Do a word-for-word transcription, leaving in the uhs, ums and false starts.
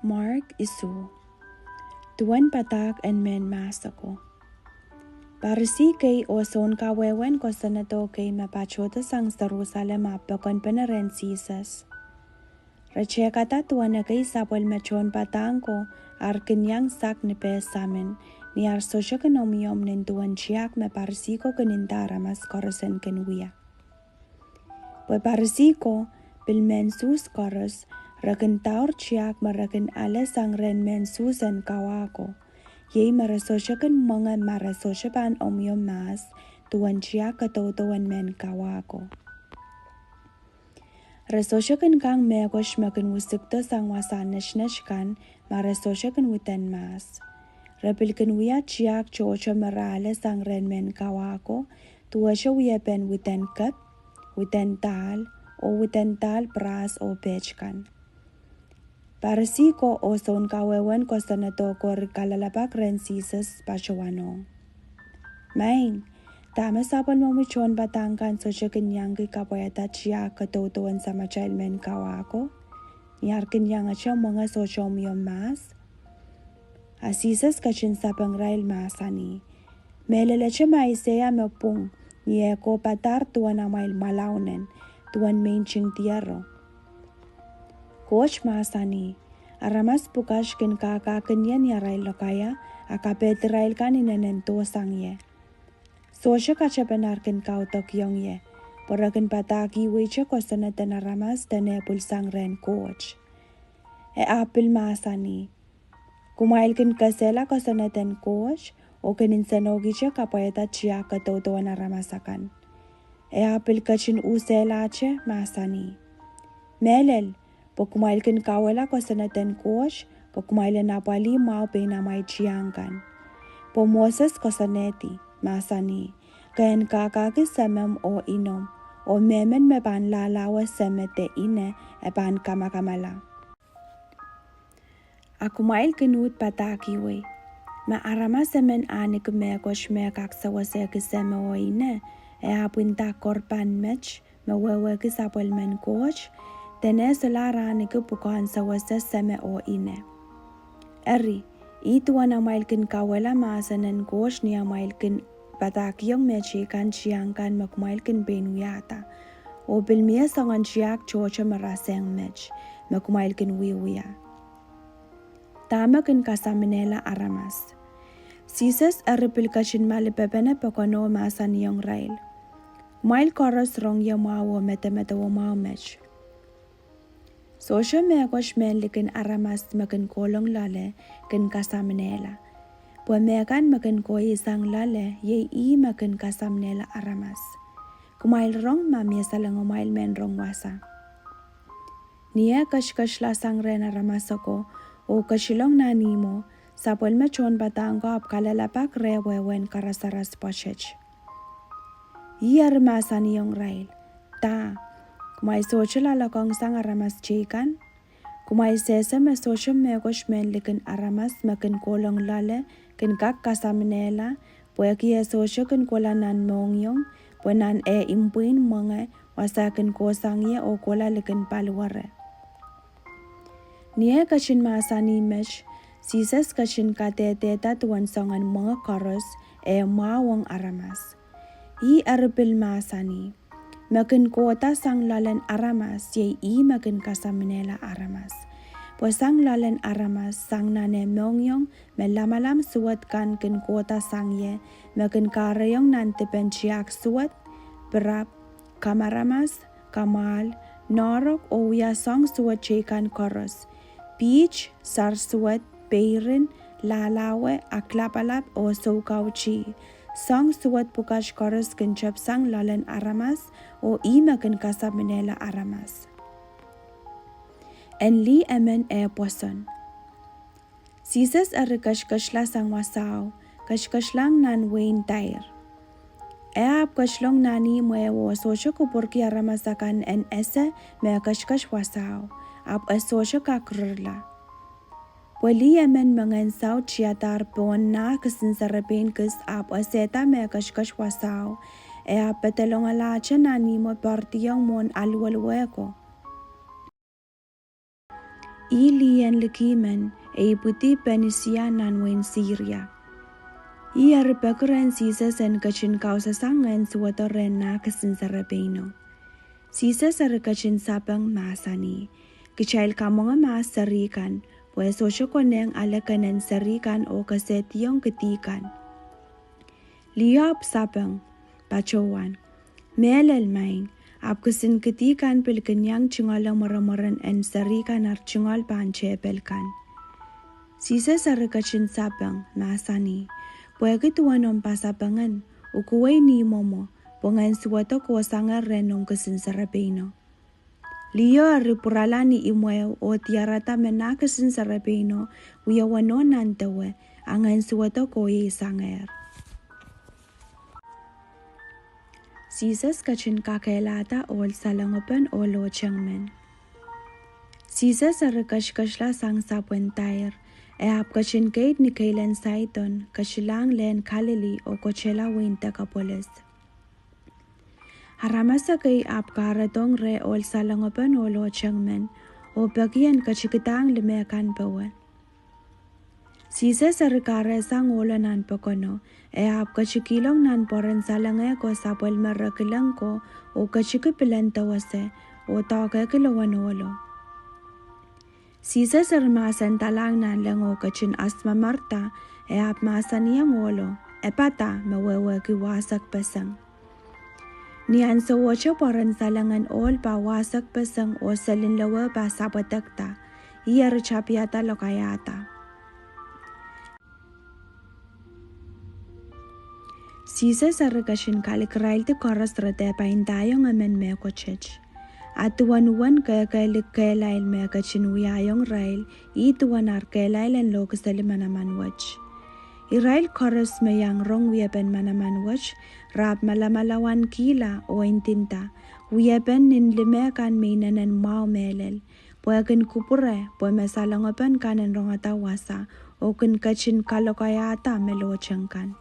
Mark isuh. Duwen padahk en mehn mahs ako. Parisi kei oh sounkawehwehn kosonnedo kei me patohdo sang Serusalem ahpw pokonpene rehn Sises. Re tehkada duwen ekei sapwellime tohnpadahk ko ar kin iang sak ni peh samin, ni ar sohte kin omwiomw nin duwen tiahk me Parisi ko kin nda aramas koaros en kin wia. Pwe Parisi ko, pil mehn Suhs koaros, re kin daur tiahk me re kin ale sang rehn mehn Suhs en kawa ko, iei me re sohte kin mwenge ma re sohte pahn omwiomw mahs, duwen tiahk kadaudowen mehn kawa ko. Re sohte kin kang mehkot me kin wisikdo sang wasa netinet kan, ma re sohte kin widen mahs. Re pil kin wia tiahk tohto me re ale sang rehn mehn kawa ko, duwehte wiepen widen kep, widen dahl, oh widen dahl brahs oh pet kan. Parisi ko oh sounkawehwehn kosonnedo ko eri kalelapak rehn Sises patohwanohng: Maing, dahme sapwellimomwi tohnpadahk kan sohte kin iangki kapwaiada tiahk kadaudowen samatail mehn kawa ko, ni ar kin iangete mwenge sohte omwiomw mahs? A Sises ketin sapeng irail mahsanih: Mehlelehte me Aiseia me pwung, ni eh kohpadahr duwen amwail mwalaun en, duwen me ntingdiero. Koht mahsanih: Aramas pwukat kin kahkahkin ie ni arail lokaia, a kapehdirail kan inenen doh sang ie. Sohte katepen ar kin kaudokiong ie, pwe re kin padahkihweite kosonned en aramas dene pwil sang rehn Koht. E ahpw pil mahsanih: Kumwail kin kesehla kosonned en Koht, oh kin nsenohkihte kapwaiada tiahk kadaudowen aramas akan. E ahpw pil ketin usehlahte mahsanih: Mehlel, pwe kumwail kin kauwehla kosonned en Koht, pwe kumwail en apwalih mwahu pein amwail tiahk kan. Pwe Moses koasoanehdi, mahsanih: Ke en kahkahki semomw oh inomw, oh mehmen me pahn lahlahwe seme de ine e pahn kamakamala. A kumwail kin uhd padahkihwei: Ma aramas emen ahneki mehkot me kak sewesehki seme oh ine, e ahpw nda korpan met me wehwehki sapwellimen Koht, dene solahr ahneki pwukoahn sewese seme oh ine. Eri, ih duwen amwail kin kauwehla mahsen en Koht ni amwail kin padahkihong mehteikan tiahk kan me kumwail kin pein wiahda, oh pil mie soangen tiahk tohto me rasehng met, me kumwail kin wiewia. Dahme kin kasaminehla aramas? Sises eri pil ketin malipepene pokono mahsanihong irail: Kumwail koaros rong ie mwahu oh medemedewe mwahu met. Sohte mehkot mehn likin aramas me kin kohlong loale kin kasaminehla, pwe mehkan me kin kohsang loale iei ih me kin kasaminehla aramas. Kumwail rong ma mie salengomwail mehn rong wasa. Ni eh ketiketla sang rehn aramas ako, oh ketilong nan ihmwo, sapwellime tohnpadahk ko ahpw kalelapak reh wehwehn karasaras pwoatet. Ih eri mahsanihong irail: Dah, kumwail sohte loalokong sang aramas teikan? Kumwail sehse me sohte mehkot mehn likin aramas me kin kohlong loale kin kak kasaminehla, pwehki e sohte kin kohla nan mohngiong, pwe nan eh mpwihn mwenge, wasa kin kohsang ie oh kohla likin paliwere. Ni eh ketin mahsanih met, Sises ketin kadehdehda duwen soangen mwenge koaros, eh mwahu ong aramas. Ih eri pil mahsanih: Me kin kohda sang loalen aramas iei ih me kin kasaminehla aramas. Pwe sang loalen aramas, sang nan eh mohngiong, me lamalam suwed kan kin kohda sang ie, me kin kahrehiong nan dipen tiahk suwed, pirap, kamaramas, kamwahl, noahrok oh wia soahng suwed teikan koaros: piht, sarsuwed, peirin, lahlahwe, aklapalap oh soukautih. Soahng suwed pwukat koaros kin tepsang loalen aramas, oh ih me kin kasaminehla aramas. En lih emen eh pwoson. Sises eri ketiketla sang wasao, ketiketlahng nan wehin Tair. E ahpw ketilong nan ihmw oh sohte kupwurki aramas akan en ese me e ketiket wasao, ahpw e sohte kak rirla. Pwe lih emen me ngehn saut tiadahr pohn nah kisin serepein kis ahpw esehda me e ketiket wasao, e ahpw pedolongalahte nan ihmwo poardiong mwohn aluweluwe ko. Ih lih en liki men, e ipwidi Penisia nan wehin Siria. Ih eri peki rehn Sises en ketin kausasang Ngehn Suwedo rehn nah kisin serepeino. Sises eri ketin sapeng, mahsanih: Kitail kamwenge mahs seri kan, pwe e sohte konehng ale kenen seri kan oh kesehdiong kidi kan. Liho ahpw sapeng, patohwan: Mehlel, Maing, ahpw kisin kidi kan pil kin iang tungoale mweremweren en seri kan ar tungoal pahn tehpel kan. Sises eri ketin sapeng, mahsanih: Pwehki duwen omw pasapeng en, ukuwei ni imwomwo, pwe Ngehn Suwedo kohsangehr rehn omw kisin serepeino. Liho eri pwurala ni imwehu oh diarada me nah kisin serepeino wie weneu nan dewe, a Ngehn Suwedo kohieisangehr. Sises ketin kakehlada ohl salongopen ohlohte men. Sises eri ketiketla sang sapwen Tair, e ahpw ketin keid ni keilen Saidon, ketilahng lehn Kalili oh kotehla wehin Dekapolis. Aramas ekei ahpw kahredohng reh ohl salongopen ohlohte men, oh peki en ketikidahng lime kan powe. Sises eri kahrehsang ohlo nan pokono, e ahpw ketikilong nan pwoaren salengehko sapwellime re kilengko, oh ketiki pilen dewese, oh doahkehki lowen ohlo. Sises eri mahsendalahng nanleng oh ketin asimamwarda, e ahpw mahsanihong ohlo: Epada, me wehwehki Wahsekpeseng. Ni ahnsowohte pwoaren salengen ohl pahn wahsekpeseng oh selin loweo pahn sapwedekda. Ih eri tapihada lokaiahda. Sises eri ketin kalikiraildi koaros re dehpa ndaiong emen mehkot. A duwen uwen kehkehlik kehlail me e ketin wiahiong irail, ih duwen ar kehlail en lohkiseli manaman wet. Irail koaros me iang rong wiepen manaman wet, re ahpw malamalauwankihla oh ndinda: Wiepen nin lime kan me inenen mwahu mehlel, pwe e kin kupwure pwe me salongopen kan en rongada wasa, oh kin ketin kalokaiahda me lohteng kan.